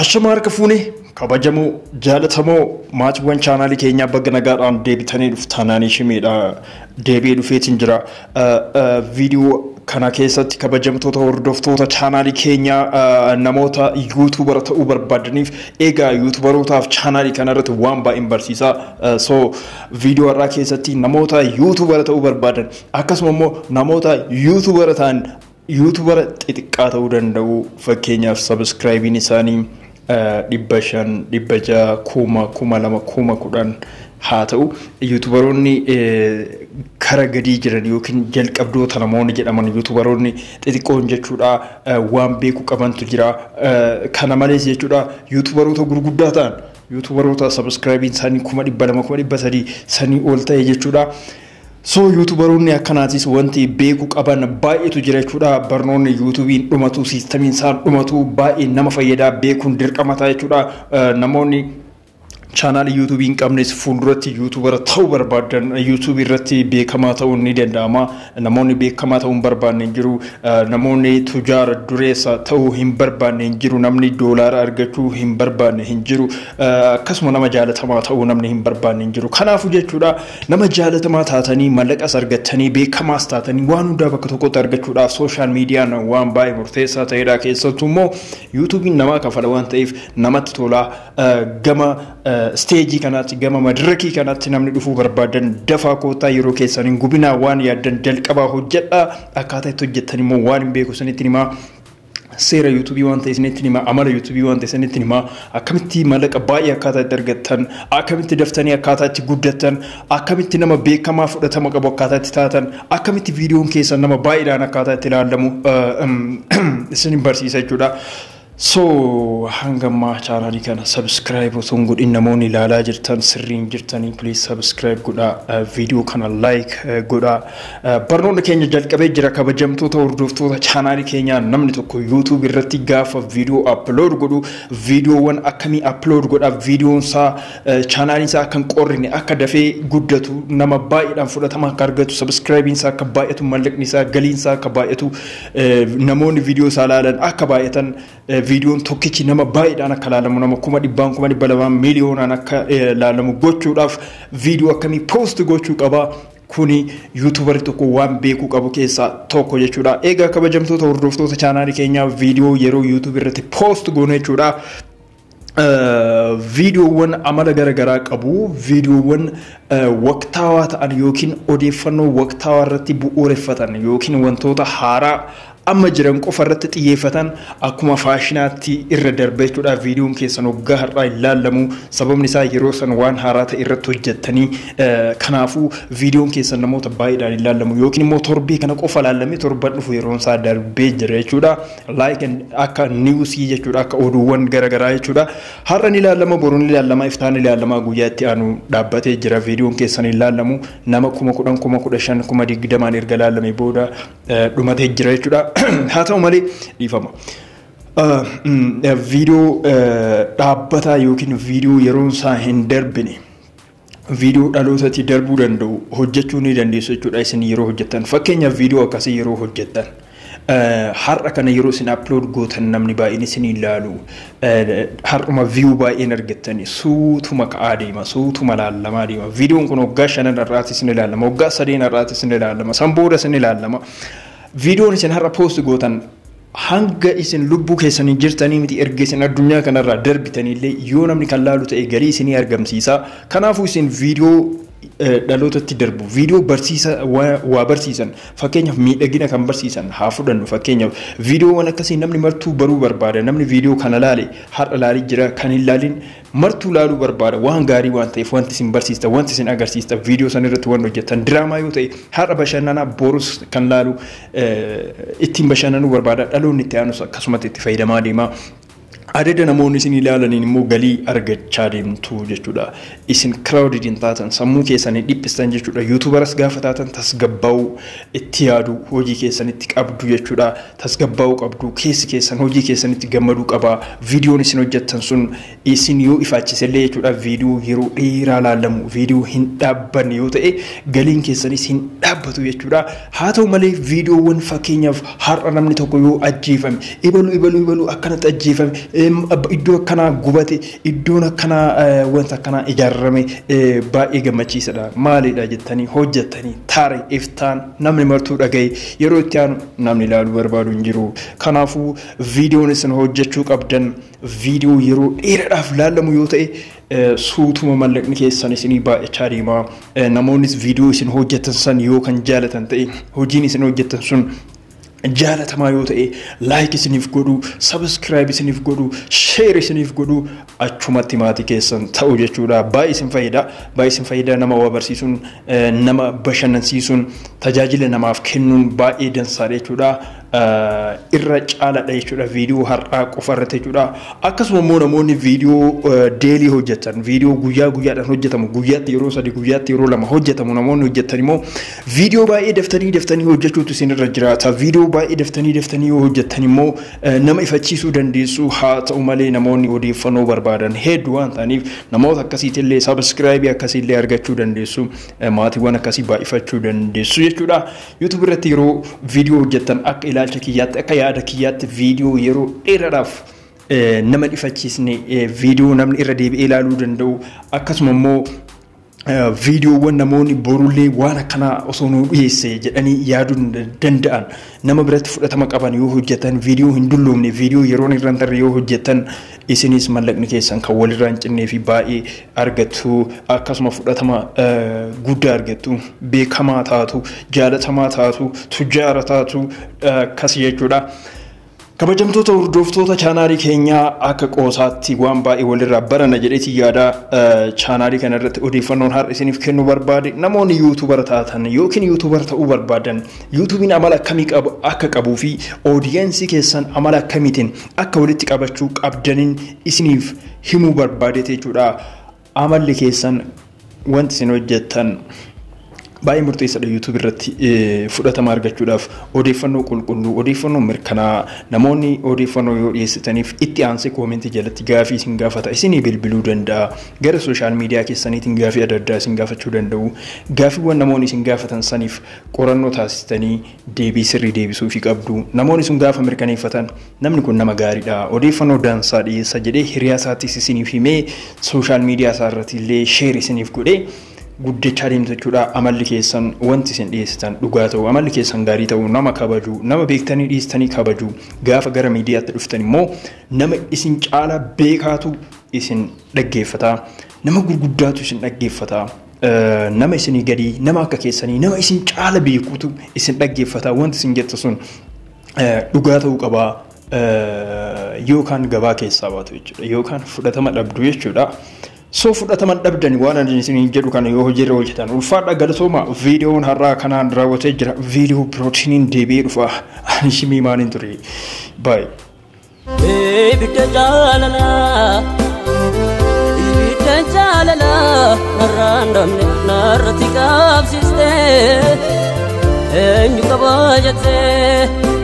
Ashama harka fuune kabajamoo jaalatamoo maatiiwwan chaanaalii keenyaa bakka nagaadhaan deebitanii dhuftananii shimeedha deebi'ee dhufeetiin jira. Viidiyoo kana keessatti kabajamtoota hordoftoota chaanaalii keenyaa namoota yuutuubara ta'uu barbaadaniif egaa yuutuubarootaaf chaanaalii kanarratti waan baay'een barsiisaa. So viidiyoo har'aa keessatti namoota yuutuubara ta'uu barbaadan akkasuma immoo namoota yuutuubara ta'an yuutuubara xixiqqaa ta'uu danda'u fakkeenyaaf sabiskiraayibiin isaanii 500, 600, 1000, 2000, 10,000 haa ta'u yuutuubaroonni kara gadii jiran yookiin jalqabdoota namoonni jedhaman yuutuubaroonni xixiqqoon jechuudha waan beekuu qabantu jira. Kana malees jechuudha yuutuubaroota gurguddaa ta'an yuutuubaroota sabiskiraayibiin isaanii 200,000, 300,000 sanii ol ta'e jechuudha. So yuutuubaroonni akkanaatis wanti beekuu qaban baay'eetu jira jechuudha. Barnoonni yuutuubiin dhumatu, siistamiin isaan dhumatu baay'ee nama fayyadaa beekuun dirqama ta'a jechuudha. Namoonni chaanaalii yuutuubii hin qabnes fuulduratti yuutuubara ta'uu barbaadan yuutuubii irratti beekamaa ta'uun ni danda'ama. Namoonni beekamaa ta'uu hin barbaanne hin jiru. Namoonni tujaara dureessa ta'uu hin barbaanne hin jiru. Namni doolaara argachuu hin barbaanne hin jiru. Akkasuma nama jaalatamaa ta'uu namni hin barbaanne hin jiru. Kanaafuu jechuudha nama jaalatamaa taatanii mallaqas argattanii beekamaas taatanii waan hundaa bakka tokkotti argachuudhaaf sooshaal miidiyaan waan baay'ee murteessaa ta'edha. Keessattuu immoo yuutuubiin namaa kafala waan ta'eef namatti tolaa gama steejii kanaatti gama madirakii kanaatti namni dhufuu barbaadan dafaa kootaa yeroo keessan hin gubinaa waan yaaddan jalqabaa hojjedhaa akkaataa itti hojjettan immoo waan hin beeku isinitti himaa. Seera yuutuubii waan ta'e isinitti himaa, amala yuutuubii waan ta'e isinitti himaa, akkamitti mallaqa baay'ee akkaataa itti argattan, akkamitti daftanii akkaataa itti guddattan, akkamitti nama beekamaa fudhatama qabu akkaataa itti taatan, akkamitti viidiyoon keessan nama baay'eedhaan akkaataa itti ilaalamu isin barsiisa jechuudha. So hanga ammaa chaanaalii kana subscribe osoo hin godhin namoonni ilaalaa jirtan sirriin jirtanii please subscribe godhaa, viidiyoo kana like godhaa. Barnoonni keenya jalqabee jira kabajamtoota hordoftoota chaanaalii keenyaa namni tokko YouTube irratti gaafa viidiyoo upload godhu viidiyoowwan akkamii upload godhaa viidiyoon isaa chaanaaliin isaa akka hin qorrine akka dafee guddatu nama baay'eedhaan fudhatama akka argatu subscribe isaa akka baay'atu mallaqni isaa galiin isaa akka baay'atu namoonni viidiyoo isaa ilaalan akka baay'atan viidiyoon tokkichi nama baay'eedhaan akka ilaalamu nama 100,000, 200,000 miiliyoonaan akka ilaalamu gochuudhaaf viidiyoo akkamii poost gochuu qaba. Kuni yuutuubarii tokko waan beekuu qabu keessaa tokko jechuudha. Egaa kabajamtoota hordoftoota chaanaalii keenyaa viidiyoo yeroo yuutuubii irratti poost goonu jechuudha. Viidiyoowwan amala garaagaraa qabu. Viidiyoowwan waqtaawaa ta'an yookiin odeeffannoo waqtaawaa irratti bu'uureffatan yookiin wantoota haaraa amma jiran qofa irratti xiyyeeffatan akkuma faashinaatti irra darba jechuudha. Viidiyoon keessan waggaa har'aa ilaalamu sababni isaa yeroo san waan haaraa ta'e irratti hojjettanii kanaafuu viidiyoon keessan namoota baay'eedhaan ilaalamu yookiin immoo torbee kana qofa ilaalamee torban dhufu yeroon isaa darbee jira jechuudha. Like akka niwusii jechuudha akka oduuwwan garaagaraa jechuudha. Har'a ni ilaalama boru ni ilaalama iftaan ilaalama guyyaa itti aanu dhaabbatee jira viidiyoon keessan ilaalamu nama 10,000, 15,000, 20,000 erga ilaalamee booda dhumatee jira jechuudha. Haa ta'u malee dhiifama. Viidiyoo dhaabbataa yookiin viidiyoo yeroon isaa hin darbine viidiyoo dhalootatti darbuu danda'u hojjechuu ni dandeessu jechuudha isin yeroo hojjettan. Fakkeenyaaf viidiyoo akkasii yeroo hojjettan har'a kana yeroo isin upload gootan namni baay'een isin ilaalu har'uma view baay'een argattani suutuma ka'aa deema suutuma ilaalamaa deema. Viidiyoon kun waggaa 5 har'aatti isin ilaalama, waggaa 3 har'aatti isin ilaalama, san booda isin ilaalama. Viidiyoon isin har'a poost gootan hanga isin lubbuu keessanii jirtanii miti erga isin addunyaa kanarraa darbitaniillee yoo namni kan laalu ta'e galii isinii argamsiisa. Kanaafuu isin viidiyoo dhalootatti darbu viidiyoo barsiisa waa barsiisan fakkeenyaaf miidhagina kan barsiisan haa fudhannu fakkeenyaaf viidiyoowwan akkasii namni martuu baruu barbaada namni viidiyoo kana laale har'a laalee jira kan hin laalin martuu laaluu barbaada waan gaarii waan ta'eef wanti isin barsiista wanti isin agarsiista viidiyoo san irratti waan hojjettan diraamaa yoo ta'e har'a bashannanaa borus kan laalu ittiin bashannanuu barbaada dhaloonni itti aanus akkasumatti itti fayyadamaa deema. Adada namoonni isin ilaalaniin immoo galii argachaa deemtu jechuudha. Isin crowded hin taatan sammuu keessanii dhiphistan jechuudha. Yuutuubaras gaafa taatan tasgabbaa'uu itti yaadu hojii keessanitti qabdu jechuudha. Tasgabbaa'uu qabdu keessi keessan hojii keessanitti gammaduu qaba. Viidiyoon isin hojjettan sun isin yoo ifaachisellee jechuudha. Viidiyoo yeroo dheeraa ilaalamu viidiyoo hin dhaabbanne yoo ta'e galiin keessanis hin dhaabbatu jechuudha. Haa ta'u malee viidiyoowwan fakkeenyaaf har'a namni tokko yoo ajjeefame ibaluu ibaluu ibaluu akkanatti ajjeefame iddoo akkanaa gubate, iddoon akkanaa wanta akkanaa ijaarame, baay'ee gammachiisadha. Maalidha jettanii hojjettanii taare iftaan namni martuu dhagaye, yeroo itti aanu namni ilaaluu barbaadu hin jiru. Kanaafuu viidiyoon isin hojjechuu qabdan viidiyoo yeroo dheeraadhaaf laalamu yoo ta'e, suutuma mallaqni keessan isinii baay'achaa deema. Namoonnis viidiyoo isin hojjetan san yoo kan jaalatan ta'e, hojiin isin hojjetan sun jaalatamaa yoo ta'e, like isiniif godhu, subscribe isiniif godhu, share isiniif godhu, achumatti maatii keessan ta'u jechuudha. Baay'ee isin fayyada. Baay'ee isin fayyada. Nama waa barsiisuun, nama bashannansiisuun, tajaajila namaaf kennuun baay'ee dansaadha jechuudha. Irra caalaadha jechuudha viidiyoo har'aa qofa irratti jechuudha. Akkasuma immoo namoonni viidiyoo daily hojjetan, viidiyoo guyyaa guyyaadhaan hojjetamu, guyyaatti yeroo 3, guyyaatti yeroo 2 hojjetamu, namoonni hojjetan immoo viidiyoo baay'ee daftanii daftanii hojjechuutu isinirra jiraata. Viidiyoo baay'ee daftanii daftanii yoo hojjetan immoo nama ifachiisuu dandeessu. Haa ta'u malee namoonni odeeffannoo barbaadan hedduu waan ta'aniif, namoota akkasiitillee subscribe akkasiillee argachuu dandeessu, maatiiwwan akkasii baay'ifachuu dandeessu jechuudha. YouTube irratti yeroo viidiyoo hojjetan, akka ilaalcha kiyyaatti, akka yaada kiyyaatti, viidiyoo yeroo dheeraadhaaf nama ifachiisne, viidiyoo namni irra deebi'ee ilaaluu danda'u, akkasuma immoo viidiyoowwan namoonni borullee waan akkanaa osoo nuu dhiyeesse jedhanii yaaduu danda'an, nama biratti fudhatama qaban yoo hojjetan, viidiyoo hin dulloomne, viidiyoo yeroon irra hin tarre yoo hojjetan, isinis mallaqni keessan kan walirraa hin cinnee fi baay'ee argattu, akkasuma fudhatama guddaa argattu, beekamaa taatu, jaalatamaa taatu, tujjaara taatu akkas jechuudha. Kabajamtoota hordoftoota chaanaalii keenyaa, akka qoosaatti waan baay'ee walirraa barana jedheeti yaada. Chaanaalii kana irratti odeeffannoon har'a isiniif kennuu barbaade, namoonni YouTuber taatan yookiin YouTuber ta'uu barbaadan, YouTubiin amala akkamii qabu akka qabuu fi audience keessan amala akkamiitiin akka walitti qabachuu qabdaniin isiniif himuu barbaadeeti jechuudha. Amalli keessan, wanti isin hojjettan baay'ee murteessaadha YouTube irratti fudhatama argachuudhaaf. Odeeffannoo qulqulluu, odeeffannoo mirkanaa namoonni odeeffannoo yoo dhiyeessitaniif, itti aansee comment jalatti gaafii isin gaafata, isinii bilbiluu danda'a, gara social media keessaniitiin gaafii adda addaa isin gaafachuu danda'u. Gaafiiwwan namoonni isin gaafatan saniif qorannoo taasistanii deebii sirrii deebisuufii qabdu. Namoonni sun gaafa mirkaneeffatan, namni kun nama gaariidha, odeeffannoo dansaa dhiyeessa jedhee hiriyaa isaattis isiniif himee, social media isaa irratti illee share isiniif godhee guddachaa deemtu jechuudha. Amalli keessan, wanti isin dhiyeessitan dhugaa ta'u, amalli keessan gaarii ta'u, nama kabaju, nama beektanii dhiistanii kabaju. Gaafa gara miidiyaatti dhuftan immoo nama isin caala beekaatu isin dhaggeeffata. Nama gurguddaatu isin dhaggeeffata. Nama isinii gadii, nama akka keessanii, nama isin caala beekutu isin dhaggeeffata. Wanti isin jettu sun dhugaa ta'uu qaba. Yookaan gabaa keessaa baatu jechuudha. Yookaan fudhatama dhabdu jechuudha. So fudhatama dhabdani waan ani isiniin jedhu kana yoo hojiirra oolchitan. Ulfaadha, galatooma. Viidiyoon har'aa kanaan raawwatee jira. Viidiyoo birootiin deebi'ee dhufa. Ani shimii maaliin ture. Baay'ee. Ibidda jaalalaa, ibidda jaalalaa narraan damne narratti qabsiiste, eenyu qaba jettee.